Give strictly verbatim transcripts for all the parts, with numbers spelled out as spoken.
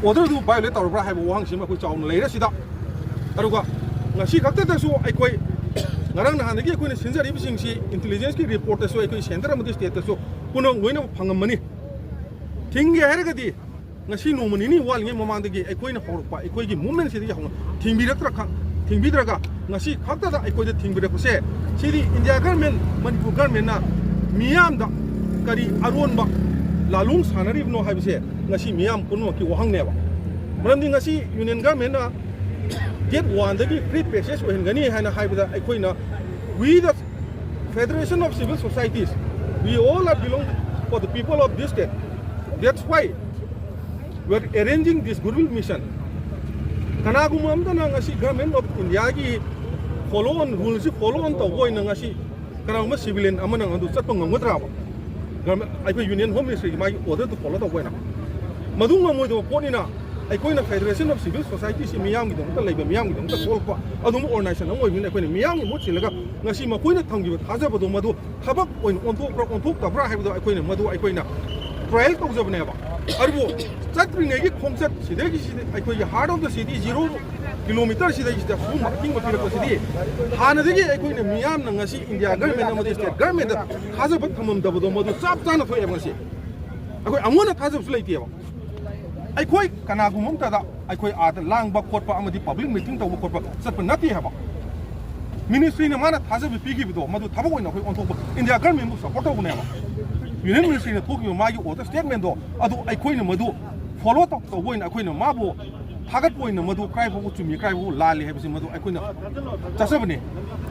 ꯑꯣꯔꯗꯔꯗꯨ ꯚꯥꯏꯑꯣꯂꯦꯠ ꯇꯧꯔꯕ꯭ꯔꯥ ꯍꯥꯏꯕ ꯋꯥꯍꯪꯁꯤꯃ ꯑꯩꯈꯣꯏ ꯆꯥꯎꯅ ꯂꯩꯔꯦ ꯁꯤꯗ꯫ ꯑꯗꯨꯒ ꯉꯁꯤ ꯈꯛꯇꯗꯁꯨ ꯑꯩꯈꯣꯏ ꯉꯔꯥꯡ ꯅꯍꯥꯟꯗꯒꯤ ꯑꯩꯈꯣꯏꯅ ꯁꯤꯟꯖꯔꯤꯕꯁꯤꯡꯁꯤ ꯏꯟꯇꯦꯂꯤꯖꯦꯟꯁꯀꯤ ꯔꯤꯄꯣꯔꯠꯇꯁꯨ ꯑꯩꯈꯣꯏ ꯁꯦꯟꯇꯔ ꯑꯃꯗꯤ ꯁ꯭ꯇꯦꯠꯇꯁꯨ ꯄꯨꯝꯅꯃꯛ ꯂꯣꯏꯅꯃꯛ ꯐꯪꯉꯝꯃꯅꯤ꯫ ꯊꯤꯡꯒꯦ ꯍꯥꯏꯔꯒꯗꯤ ꯉꯁꯤ ꯅꯣꯡꯃ ꯅꯤꯅꯤ ꯋꯥꯠꯂꯤꯉꯩ ꯃꯃꯥꯡꯗꯒꯤ ꯑꯩꯈꯣꯏꯅ ꯍꯧꯔꯛꯄ ꯑꯩꯈꯣꯏꯒꯤ ꯃꯨꯞꯃꯦꯟꯁꯤꯗꯒꯤ ꯍꯧꯅ ꯊꯤꯡꯕꯤꯔꯛꯇ꯭ꯔ ꯈ-, ꯊꯤꯡꯕꯤꯗ꯭ꯔꯒ ꯉꯁꯤ ꯈꯛꯇꯗ ꯑꯩꯈꯣꯏꯗ ꯊꯤꯡꯕꯤꯔꯛꯄꯁꯦ, ꯁꯤꯗꯤ ꯏꯟꯗꯤꯌꯥ ꯒꯔꯃꯦꯟ, ꯃꯅꯤꯄꯨꯔ ꯒꯔꯃꯦꯟꯅ ꯃꯤꯌꯥꯝꯗ ꯀꯔꯤ ꯑꯔꯣꯟꯕ ꯂꯥꯂꯣꯡ ꯁꯥꯟꯅꯔꯤꯕꯅꯣ ꯍꯥꯏꯕꯁꯦ ꯉꯁꯤ ꯃꯤꯌꯥꯝ ꯄꯨꯝꯅꯃꯛꯀꯤ ꯋꯥꯍꯪꯅꯦꯕ꯫ ꯃꯔꯝꯗꯤ ꯉꯁꯤ ꯌꯨꯅꯤꯌꯟ ꯒꯔꯃꯦꯟꯅ ꯗꯦꯠ ꯋꯥꯟꯗꯒꯤ ꯐ꯭ꯔꯤ ꯄꯦꯁꯦꯖ ꯑꯣꯏꯍꯟꯒꯅꯤ ꯍꯥꯏꯅ ꯍꯥꯏꯕꯗ ꯑꯩꯈꯣꯏꯅ, we the Federation of Civil Societies, we all are belong for the people of this state. That's why we are arranging this goodwill mission. ꯀꯅꯥꯒꯨꯝꯕ ꯑꯝꯇꯅ ꯉꯁꯤ ꯒꯔꯃꯦꯟ ꯑꯣꯐ ꯏꯟꯗꯤꯌꯥꯒꯤ ꯐꯣꯂꯣ ꯑꯣꯟ, ꯔꯨꯜꯁꯤ follow ꯑꯣꯟ ꯇꯧꯕ ꯑꯣꯏꯅ ꯉꯁꯤ ꯀꯅꯥꯒꯨꯝꯕ ꯁꯤꯚꯤꯂꯤꯌꯟ ꯑꯃꯅ ꯑꯗꯨ ꯆꯠꯄ ꯉꯝꯒꯗ꯭ꯔꯥꯕ? ꯒꯔꯃꯦꯟ, ꯑꯩꯈꯣꯏ ꯌꯨꯅꯤꯌꯟ ꯍꯣꯝ ꯃꯤꯅꯤꯁꯇ꯭ꯔꯤꯒꯤ ꯃꯥꯒꯤ ꯑꯣꯔꯗꯔꯗꯨ ꯐꯣꯂꯣ ꯇꯧꯕ ꯑꯣꯏꯅ? ꯃꯗꯨ ꯉꯝꯃꯣꯏꯗꯕ ꯄꯣꯠꯅꯤꯅ, ꯑꯩꯈꯣꯏꯅ Federation of Civil Societyꯁꯤ ꯃꯤꯌꯥꯝꯒꯤꯗꯃꯛꯇ ꯂꯩꯕ, ꯃꯤꯌꯥꯝꯒꯤꯗꯃꯛꯇ ꯊꯣꯛꯂꯛꯄ ꯑꯗꯨꯒꯨꯝꯕ ꯑꯣꯔꯒꯅꯥꯏꯖꯦꯁꯟ ꯑꯃ ꯑꯣꯏꯕꯅꯤꯅ, ꯑꯩꯈꯣꯏꯅ ꯃꯤꯌꯥꯝꯒꯤ ꯃꯍꯨꯠ ꯁꯤꯜꯂꯒ ꯉꯁꯤ ꯃꯈꯣꯏꯅ ꯊꯝꯈꯤꯕ ꯊꯥꯖꯕꯗꯣ ꯃꯗꯨ ꯊꯕꯛ ꯑꯣꯏꯅ ꯑꯣꯟꯊꯣꯛꯄ꯭ꯔꯥ ꯑꯣꯟꯊꯣꯛꯇꯕ꯭ꯔꯥ ꯍꯥꯏꯕꯗꯣ ꯑꯩꯈꯣꯏꯅ, ꯃꯗꯨ ꯑꯩꯈꯣꯏꯅ ꯇ꯭ꯔꯥꯏꯌꯦꯜ ꯇꯧꯖꯕꯅꯦꯕ꯫ ꯑꯗꯨꯕꯨ ꯆꯠꯇ꯭ꯔꯤꯉꯩꯒꯤ ꯈꯣꯡꯆꯠ ꯁꯤꯗꯒꯤ, ꯁꯤꯗ ꯑꯩꯈꯣꯏꯒꯤ heart of the city, zero kilometre ꯁꯤꯗꯩꯁꯤꯗ ꯁꯤꯒꯨꯝꯕ ꯑꯊꯤꯡꯕ ꯄꯤꯔꯛꯄꯁꯤꯗꯤ ꯍꯥꯟꯅꯗꯒꯤ ꯑꯩꯈꯣꯏꯅ ꯃꯤꯌꯥꯝꯅ ꯉꯁꯤ ꯏꯟꯗꯤꯌꯥ ꯒꯔꯃꯦꯟ ꯑꯃꯗꯤ ꯁ꯭ꯇꯦꯠ ꯒꯔꯃꯦꯟꯗ ꯊꯥꯖꯕ ꯊꯝꯃꯝꯗꯕꯗꯣ ꯃꯗꯨ ꯆꯞ ꯆꯥꯅ ꯊꯣꯛꯑꯦꯕ ꯉꯁꯤ꯫ ꯑꯩꯈꯣꯏ ꯑꯃꯨꯛ ꯍꯟꯅ ꯊꯥꯖꯕꯁꯨ ꯂꯩꯇꯦꯕ꯫ ꯑꯩꯈꯣꯏ ꯀꯅꯥꯒꯨꯝꯕ ꯑꯃꯠꯇꯗ ꯑꯩꯈꯣꯏ ꯑꯥꯗ ꯂꯥꯡꯕ ꯈꯣꯠꯄ ꯑꯃꯗꯤ ꯄꯕ꯭ꯂꯤꯛ ꯃꯤꯇꯤꯡ ꯇꯧꯕ ꯈꯣꯠꯄ ꯆꯠꯄ ꯅꯠꯇꯦ ꯍꯥꯏꯕ꯫ ꯃꯤꯅꯤꯁꯇ꯭ꯔꯤꯅ ꯃꯥꯅ ꯊꯥꯖꯕ ꯄꯤꯈꯤꯕꯗꯣ ꯃꯗꯨ ꯊꯕꯛ ꯑꯣꯏꯅ ꯑꯩꯈꯣꯏ ꯑꯣꯟꯊꯣꯛꯄ, ꯏꯟꯗꯤꯌꯥ ꯒꯔꯃꯦꯟꯕꯨ ꯁꯄꯣꯔꯠ ꯇꯧꯕꯅꯦꯕ꯫ ꯌꯨꯅꯤꯌꯟ ꯃꯤꯅꯤꯁꯇ꯭ꯔꯤꯅ ꯊꯣꯛꯈꯤꯕ ꯃꯥꯒꯤ ꯑꯣꯔꯗꯔ ꯁ꯭ꯇꯦꯠꯃꯦꯟꯗꯣ ꯑꯗꯨ ꯑꯩꯈꯣꯏꯅ ꯃꯗꯨ ꯐꯣꯂꯣ ꯇꯧ-, ꯇꯧꯕ ꯑꯣꯏꯅ ꯑꯩꯈꯣꯏꯅ ꯃꯥꯕꯨ ꯊꯥꯒꯠꯄ ꯑꯣꯏꯅ ꯃꯗꯨ ꯀꯥꯏ ꯐꯥꯎꯕ ꯆꯨꯝꯃꯤ, ꯀꯥꯏ ꯐꯥꯎꯕ ꯂꯥꯜꯂꯤ ꯍꯥꯏꯕꯁꯤ ꯃꯗꯨ ꯑꯩꯈꯣꯏꯅ ꯆꯠꯆꯕꯅꯤ꯫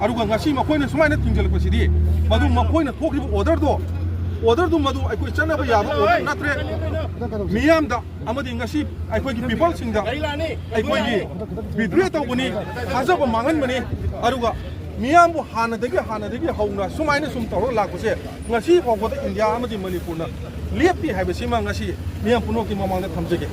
ꯑꯗꯨꯒ ꯉꯁꯤ ꯃꯈꯣꯏꯅ ꯁꯨꯃꯥꯏꯅ ꯊꯤꯡꯖꯤꯜꯂꯛꯄꯁꯤꯗꯤ ꯃꯗꯨ ꯃꯈꯣꯏꯅ ꯊꯣꯛꯈꯤꯕ ꯑꯣꯔꯗꯔꯗꯣ, ꯑꯣꯔꯗꯔꯗꯨ ꯃꯗꯨ ꯑꯩꯈꯣꯏ ꯆꯠꯅꯕ ꯌꯥꯕ ꯑꯣꯔꯗꯔ ꯅꯠꯇ꯭ꯔꯦ꯫ ꯃꯤꯌꯥꯝꯗ ꯑꯃꯗꯤ ꯉꯁꯤ ꯑꯩꯈꯣꯏꯒꯤ ꯄꯤꯄꯜꯁꯤꯡꯗ ꯑꯩꯈꯣꯏꯒꯤ ꯕꯤꯗ꯭ꯔꯦ ꯇꯧꯕꯅꯤ, ꯊꯥꯖꯕ ꯃꯥꯡꯍꯟꯕꯅꯤ꯫ ꯑꯗꯨꯒ ꯃꯤꯌꯥꯝꯕꯨ ꯍꯥꯟꯅꯗꯒꯤ, ꯍꯥꯟꯅꯗꯒꯤ ꯍꯧꯅ ꯁꯨꯃꯥꯏꯅ ꯁꯨꯝ ꯇꯧꯔꯒ ꯂꯥꯛꯄꯁꯦ ꯉꯁꯤ ꯐꯥꯎꯕꯗ ꯏꯟꯗꯤꯌꯥ ꯑꯃꯗꯤ ꯃꯅꯤꯄꯨꯔꯅ ꯂꯦꯞꯇꯦ ꯍꯥꯏꯕꯁꯤꯃ ꯉꯁꯤ ꯃꯤꯌꯥꯝ ꯄꯨꯝꯅꯃꯛꯀꯤ ꯃꯃꯥꯡꯗ ꯊꯝꯖꯒꯦ꯫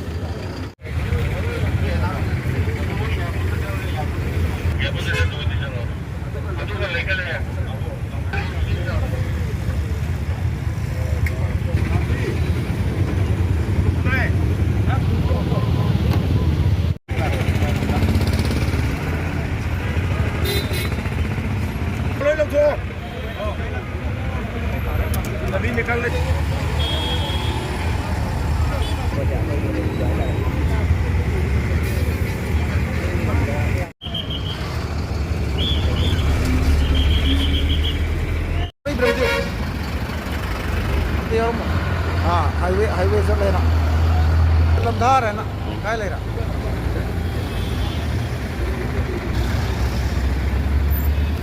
ꯀꯥꯔꯦꯅ ꯀꯥꯏ ꯂꯩꯔꯦ?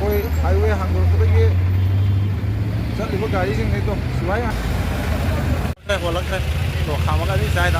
ꯑꯩꯈꯣꯏ ꯍꯥꯏꯋꯦ ꯍꯥꯡꯗꯣꯔꯛꯄꯗꯒꯤ ꯆꯠꯂꯤꯕ ꯒꯥꯔꯤꯁꯤꯡꯅꯤꯗꯣ ꯁꯤꯐꯥꯏ ꯉꯥꯛ-, ꯍꯣꯜꯂꯛꯇ꯭ꯔꯦ, ꯍꯣꯜꯂꯛꯇ꯭ꯔꯦ꯫ ꯑꯗꯣ ꯈꯥꯝꯃꯒ ꯑꯗꯨꯝ ꯆꯥꯏꯗ꯫